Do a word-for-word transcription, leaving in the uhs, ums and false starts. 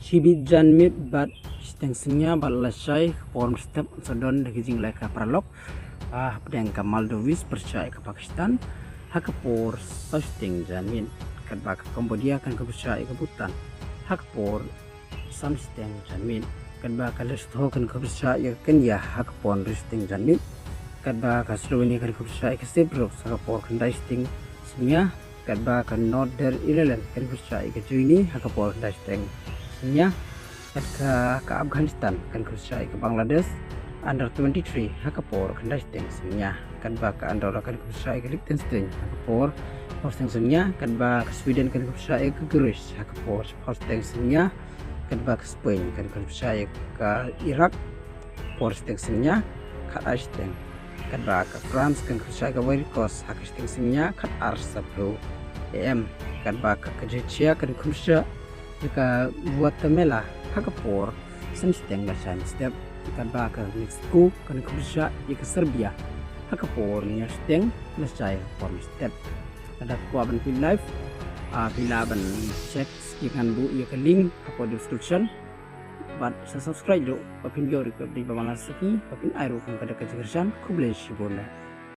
Tibit janmiet bad shiteng synñia bad lashai ka por mynstep sa don da ka jingleh ka paralok. Ah, hapdeng ka Maldives pyrshah ïa ka Pakistan ha ka por saw shiteng janmiet. Katba ka Cambodia kan khrup shah ïa ka Bhutan ha ka por san shiteng janmiet. Katba ka Lesotho kan khrup shah ïa ka Kenya ha ka por hynriew shiteng janmiet. Katba ka Slovenia kan khrup shah ïa ka Cyprus ha ka por khyndai shiteng synñia. Katba ka Northern Ireland kan khrup shah ïa ka Germany ha ka por khyndai shiteng synñia. Katba ka Afghanistan kan khrup shah ïa ka Bangladesh under twenty-three ha ka por khyndai shiteng synñia. Katba ka Andorra kan khrup shah ïa ka Liechtenstein ha ka por saw shiteng synñia. Katba ka Sweden kan khrup shah ïa ka Greece ha ka por saw shiteng synñia. Katba ka Spain kan khrup shah ïa ka Iraq por shiteng synñia khatar shiteng. Katba ka France kan khrup shah ïa ka Ivory Coast ha ka shiteng synñia khatar saphew A M. Katba ka Georgia kan khrup shah ïa ka Guatemala ha ka por san shiteng lashai mynstep. Katba ka Mexico kan khrup shah ïa ka Serbia ha ka por hynñiew shiteng lashai por mynstep. Lada kwah ban peit live, ah, phi lah ban check ïa ngan buh ïa ka link hapoh description. Bad sa subscribe ruh ba phin ïoh ruh ka update ba man la saki, ba phin ai ruh kum ka dak ka jingkyrshan. Khublei shibun.